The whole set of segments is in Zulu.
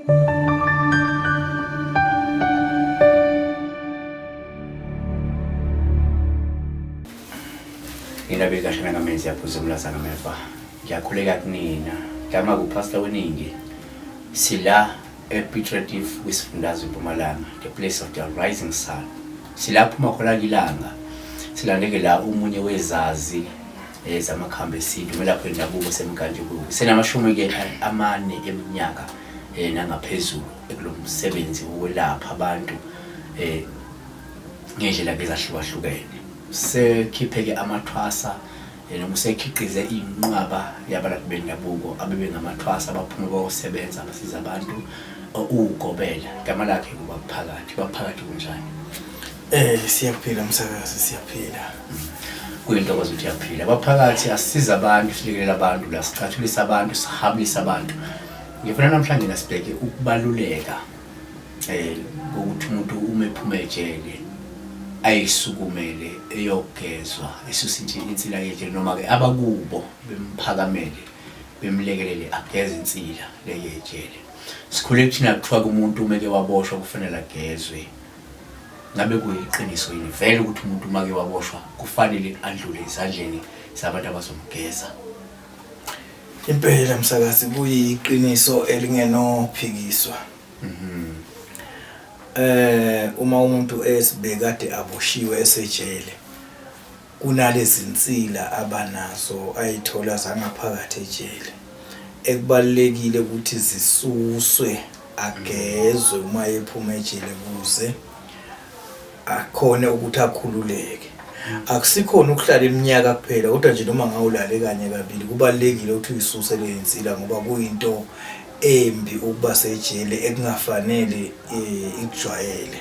Indaba ikashana ngamenzi yaphuza umlaza ngameva. Ngiyakhuleka kunina. Gama kuPastor weningi. Sila ePiet Retief kwisifundazwe iMpumalanga, the place of the rising sun. Sila phuma khona ilanga. Silandeke la umunye wezazi zamakhambi esintu umelaphi wendabuko semkantshukuku. Senamashumi-ke amane eminyaka nangaphezulu ekulo msebenzi wokwelapha abantu ngey'ndlela-ke ezahlukahlukene. Sekhiphe-ke amathwasa noma usekhiqize inqwaba yabalaphi bendabuko abebengamathwasa abaphuma bayosebenza basiza abantu uwugobela. Igama lakhe uBab'Phakathi. Bab'Phakathi kunjani? Siyaphila msakazi, siyaphila. Kuyintokozo ukuthi uyaphila. Bab'Phakathi asisize abantu, silekelela abantu la, sicathulisa abantu, sihabulisa abantu. Ngifuna namhlanje nasibheke ukubaluleka kokuthi umuntu uma ephuma ejele ayisukumele eyogezwa esuse insila yejele noma-ke abakubo bemphakamele bemlekelele ageze insila le yejele. Sikhule kuthina kuthiwa kumuntu uma eke waboshwa kufanele agezwe. Ngabe kuyiqiniso yini vele ukuthi umuntu uma ke waboshwa kufanele adlule ezandleni zabantu abazomgeza? Impela msakazi kuyiqiniso elingenophikiswa. Uma umuntu esibekade aboshiwe esejele kunalezinsila abanazo ayithola zangaphakathi ejele ekubalulekile ukuthi zisuswe agezwe uma ephuma ejele kuze akhone ukuthi akhululeke. Akusikhona ukuhlala iminyaka kuphela kodwa nje noma ngawulale kanye kabili kubalulekile ukuthi uyisuse le insila ngoba kuyinto embi ukuba sejele ekungafanele ikujwayele.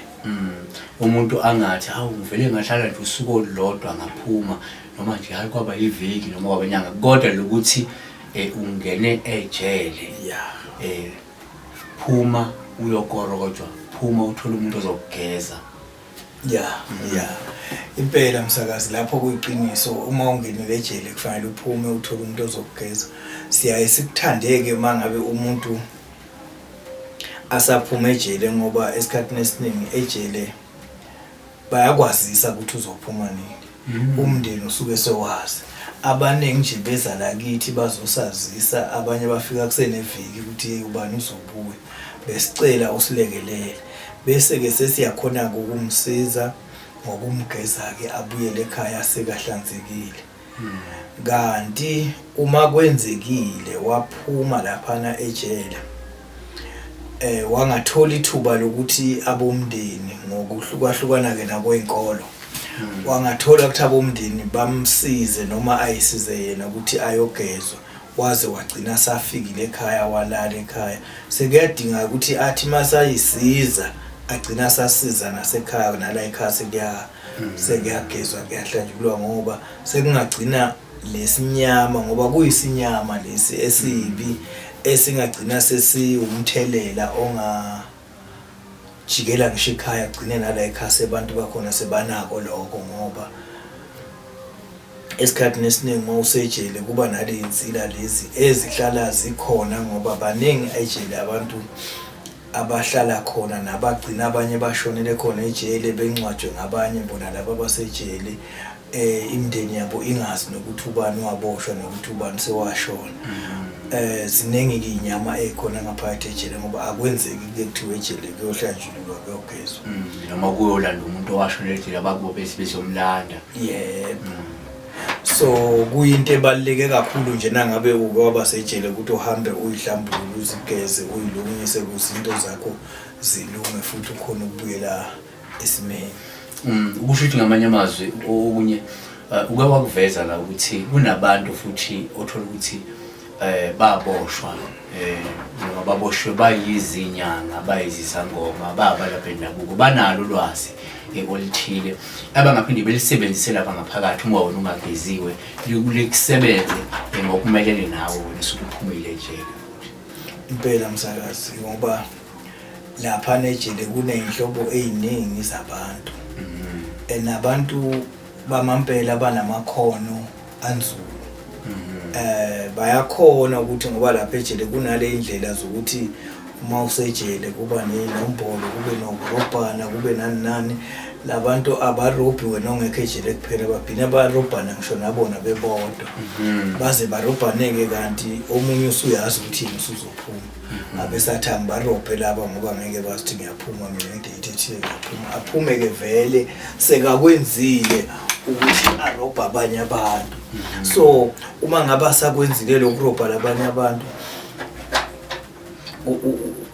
Umuntu angathi hawu ngivele ngahlala nje usuku olulodwa ngaphuma noma nje hayi kwaba yiviki noma kwaba inyanga kodwa lokuthi ungene ejele phuma uyokorokojwa, phuma uthole umuntu ozokugeza. Ya, impela msakazi lapho kuyiqiniso uma ungenile ejele kufanele uphume uthole umuntu ozokugeza. Siyaye sikuthandeke uma ngabe umuntu asaphuma ejele ngoba esikhathini esiningi ejele bayakwazisa ukuthi uzophuma nini. Umndeni usuke sewazi. Abaningi nje beza la kithi bazosazisa, abanye bafika kuseneviki ukuthi hey ubani uzobuya, besicela usilekelele. Bese-ke sesiyakhona-ke ukumsiza ngokumgeza-ke abuyele ekhaya sekahlanzekile. Kanti uma kwenzekile waphuma laphana ejele wangathola ithuba lokuthi abomndeni ngokuhlukahlukana-ke nakwey'nkolo wangathola ukuthi abomndeni bamsize noma ayisize yena ukuthi ayogezwa waze wagcina safikile ekhaya walala ekhaya sekuyadinga ukuthi athi masayisiza agcina sasiza nasekhaya nala ekhaya sekuyagezwa kuyahlanjululwa ngoba sekungagcina lesinyama ngoba kuyisinyama lesi esibi esingagcina sesiwumthelela ongajikela ngisho ekhaya gcine nala ekhaya sebantu bakhona sebanako lokho ngoba esikhathini esiningi uma usejele kuba naleyinsila lezi ezihlala zikhona ngoba baningi ejele abantu abahlala khona nabagcina abanye bashonele khona ejele bencwatshwe ngabanye bona laba abasejele imindeni yabo ingazi nokuthi ubani waboshwa nokuthi ubani sewashona. Ziningi ke inyama ekhona ngaphakathi ejele ngoba akwenzeki kuke kuthiwe ejele kuyohlanjululwa kuyogezwa. Noma kuyolanda umuntu owashonela ejele abakubo bese bezomlanda. Yebo. So kuyinto ebaluleke kakhulu nje nangabe uke waba sejele ukuthi uhambe uyihlambulule uzigeze uyilungise ukuze into zakho zilunge futhi ukhone ukubuyela esimeni. Ukusho ukuthi ngamanye amazwi okunye uke wakuveza la ukuthi kunabantu futhi othola ukuthi baboshwa noma baboshwe bayizinyanga bayizisangoma babalaphi bendabuko banalo ulwazi oluthile abangaphinde belisebenzise lapha ngaphakathi uma wena ungageziwe likusebenze ngokumelene nawe wena usuke uphumile ejele. Impela msakazi ngoba lapha nejele kuney'nhlobo ey'ningi zabantu and abantu bamampela banamakhono anzulu. Bayakhona ukuthi ngoba lapha ejele kunale indlela zokuthi Uma usejele kuba ney'nombolo, kube nokurobhana, kube nani nani. Labantu abarobhi wena ongekho ejele kuphela, babhina barobhana ngisho nabona bebodwa. Baze barobhane-ke kanti omunye usuyazi ukuthi yena usuzophuma. Abesathi angibarobhe laba ngoba ngeke bazi ukuthi ngiyaphuma mina ngedate ethile ngiyaphuma. Aphume-ke vele sekakwenzile ukuthi arobhe abanye abantu. So uma ngabe asakwenzile lokurobha labanye abantu,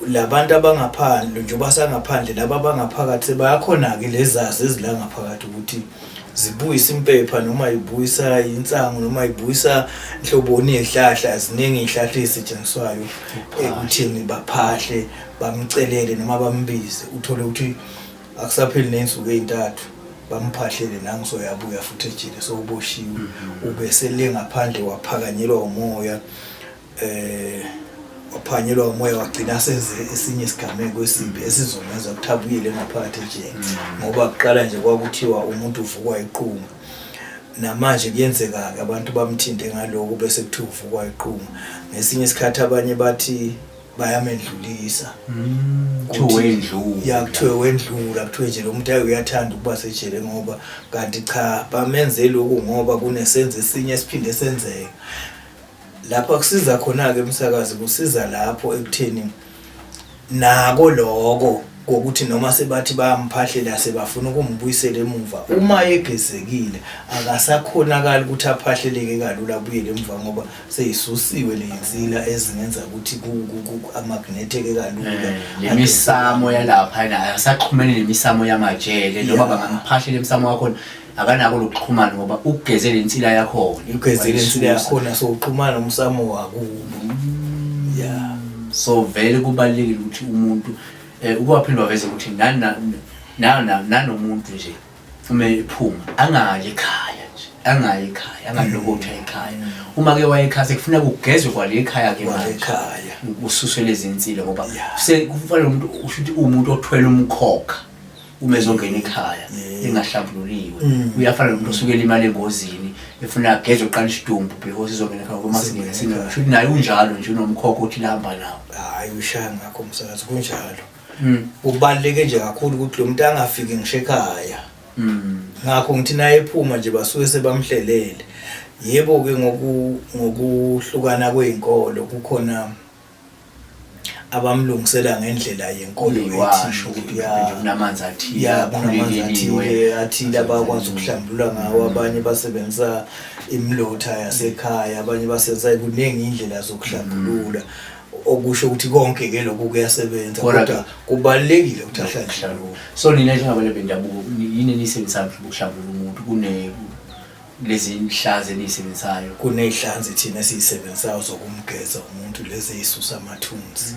labantu abangaphandle njengoba sangaphandle, laba abangaphakathi sebayakhona-ke lezazi ezila ngaphakathi ukuthi zibuyisa impepha noma ibuyisa insangu noma ibuyisa nhloboni yezihlahla. Ziningi iy'hlahla ey'setshenziswayo ekuthini baphahle, bamcelele noma bambize. Uthole ukuthi akusapheli ney'nsuku ey'ntathu bamphahlele, nangu soyabuya futhi ejele, sowuboshiwe, ubesele ngaphandle waphakanyelwa umoya, waphanyelwa umoya, wagcina senze esinye isigameko esibi esizomenza ukuthi abuyele ngaphakathi ejele. Ngoba kuqala nje kwakuthiwa umuntu uvukwa iqunga, namanje kuyenzeka-ke abantu bamthinte ngaloko bese kuthiwa uvukwa iqunga. Ngesinye isikhathi abanye bathi bayamendlulisa. Kuthiwe wendlula. Ya, kuthiwe wendlula, kuthiwe nje lo muntu ayi uyathanda ukuba sejele, ngoba kanti cha, bamenze lokhu ngoba kunesenzo esinye esiphinde senzeka. Lapha kusiza khona-ke umsakazi, kusiza lapho ekutheni nako loko kokuthi noma sebathi bayamphahlela sebafuna ukumbuyisela emuva, uma egezekile akasakhonakali ukuthi aphahleleke kalula abuyele emuva, ngoba seyisusiwe le nsila ezingenza ukuthi amagnetheke kalula. Le misamo yalapha akasaxhumene nemisamo yamajele, noma bangamphahlela emsamo wakhona akanako lokuxhumana ngoba ugeze le nsila yakhona. Ugeze le nsila yakhona, so uxhumana nomsamo wakubo. Ya. So vele kubalulekile ukuthi umuntu ukuwaphinde waveze ukuthi nanomuntu nje uma ephuma angayi ekhaya nje, angayi ekhaya, angalokotha ekhaya. Uma ke waye ekhaya sekufuneka kugezwe kwale ekhaya ke manje. Ekhaya. Ususwe lezi nsila ngoba kufanele umuntu usho ukuthi umuntu othwele umkhokha uma ezongena ekhaya engahlambululiwe. Uyafana nomuntu osuke elimala engozini efuna agezwe uqala isidumbu because izongena ekhaya, ngoba singena singena. Shuthi naye unjalo nje, unomkhokha othi lahamba nawo. Hayi, ushaya ngakho umsakazi, kunjalo. Kubaluleke nje kakhulu ukuthi lo muntu angafiki ngisho ekhaya. Ngakho ngithi naye ephuma nje basuke sebamhlelele. Yebo-ke ngokuhlukana kwey'nkolo kukhona abamlungisela ngendlela yenkolo ethile, ukuthi kunamanzi athile, ya, kunamanzi athile athile abakwazi ukuhlambulula ngawo. Abanye basebenzisa imilotha yasekhaya, abanye basebenzisa, kuningi indlela zokuhlambulula, okusho ukuthi konke ke lokhu kuyasebenza, kodwa kubalulekile ukuthi ahlanjululwe. So nina njengabantu bendabuko yini eniyisebenzisayo ukuhlambulula umuntu? Kune lezi nhlanzi eniyisebenzisayo? Kuney'hlanzi thina esiyisebenzisayo zokumgeza umuntu, lezi ey'susa amathunzi.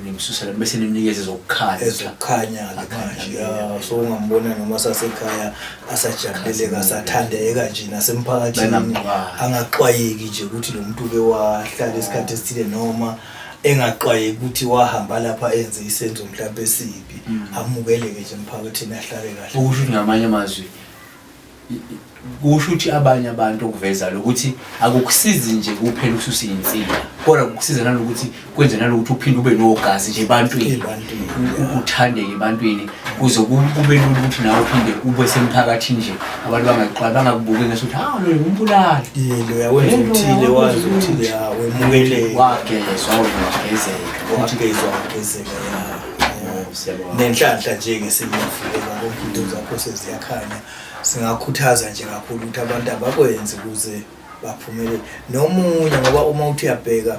Nimsusela bese nimnikeze ezokukhanya. Ezokukhanya-ke manje, ya. So ungambona noma sasekhaya asajabuleleka, asathandeka nje nasemphakathini, angaxwayeki nje ukuthi lo muntu uke wahlala isikhathi esithile, noma engaxwayeki ukuthi wahamba lapha enze isenzo mhlawumbe esibi, amukeleke nje emphakathini, ahlale kahle. Okusho ukuthi ngamanye amazwi kusho ukuthi abanye abantu okuveza lokuthi akukusizi nje kuphela ukususa insila, kodwa kukusiza nalokuthi kwenze nalokuthi uphinde ube nogazi nje ebantwini, uthandeke ebantwini, kuze kube lula ukuthi nawe uphinde ube semphakathini nje, abantu bangaxwayi, bangakubuki ngesuthi hawu lo ngumbulali. Yebo, uyawenza uthile, wazi uthile, ya, wemukeleke. Wagezwa wena, wagezeka. Wagezwa, wagezeka, ya. Nenhlanhla nje-ke seyiyavuleka, konke into zakho seziyakhanya. Singakhuthaza nje kakhulu ukuthi abantu abakwenze ukuze baphumelele. Nomunye ngoba uma uthi uyabheka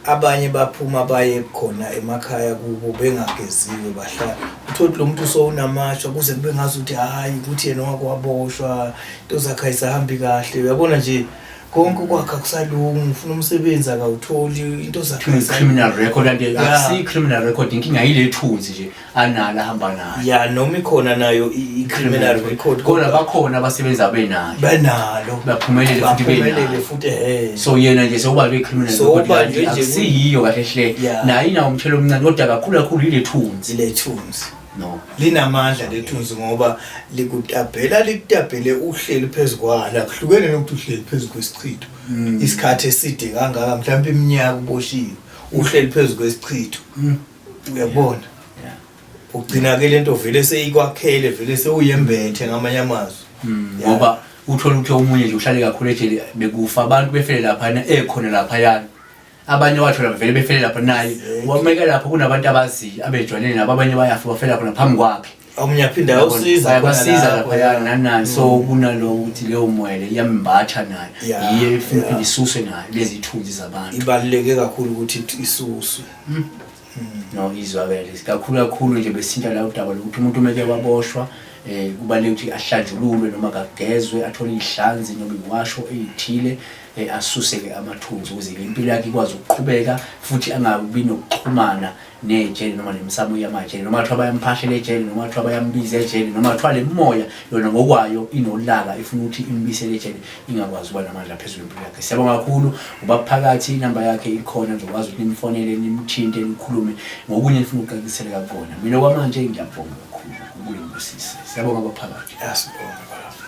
abanye baphuma baye khona emakhaya kubo bengageziwe, bahlala, uthole ukuthi lo muntu sowunamashwa, kuze kube ngazuthi hhayi ukuthi yena wake waboshwa, into zakhe ayisahambi kahle, uyabona nje konke kwakhe akusalungi, ufuna umsebenzi akawutholi, into zakhe criminal record, and akusi criminal record, inkinga yile thunzi nje analo ahamba nayo. Ya, noma ikhona nayo i-criminal record, kodwa bakhona abasebenza benalo, benalo, baphumelele futhi benalo futhi. So yena nje sewubalwe i-criminal record, akusiyiyo kahle hle, nayo inawo umthelo omncane, kodwa kakhulu kakhulu ile thunzi. Ile thunzi. No. Linamandla lethunzi ngoba likutabhela, likutabhele uhleli phezu kwalo, akuhlukene nokuthi uhleli phezu kwesichitho isikhathi eside kangaka, mhlawumbe iminyaka uboshiwe. Uhleli phezu kwesichitho. Uyabona? Ugcina ke lento vele seyikwakhele vele sewuyembethe ngamanye amazwi. Ngoba uthola ukuthi omunye nje uhlale kakhulu ejele bekufa abantu befele laphana ekhona laphayana. Abanye wathola vele befele lapha naye. Wameka lapho kunabantu abaziyo abejwayelene nabo abanye bayafa bafela khona phambi kwakhe. Omunye aphinde ayosiza bayabasiza laphaya nanani so kunaloko ukuthi leyo moya le iyambatha nayo yiyo efuna iphinde isuswe nayo lezi thunzi zabantu. Ibaluleke kakhulu ukuthi isuswe. No izwakele kakhulu kakhulu nje besinta la udaba lokuthi umuntu umeke waboshwa kubaluleke ukuthi ahlanjululwe noma kagezwe athole ihlanzi noma iwasho eyithile asuse-ke amathunzi ukuze impilo yakhe ikwazi ukuqhubeka futhi angabi nokuxhumana nejele noma nemisamo yamajele noma kuthiwa bayamphashela ejele noma kuthiwa bayambiza ejele noma kuthiwa le mimoya yona ngokwayo inolaka ifuna ukuthi imbisele ejele ingakwazi ukuba namandla phezulu empilo yakhe. Siyabonga kakhulu uBab'Phakathi, inamba yakhe ikhona nizokwazi ukuthi nimfonele nimthinte nikhulume ngokunye nifuna ukucaciseleka kukona. Mina okwamanje ngiyabonga kakhulu, uNkulunkulu anibusise. Siyabonga Bab'Phakathi. Asibonge baba.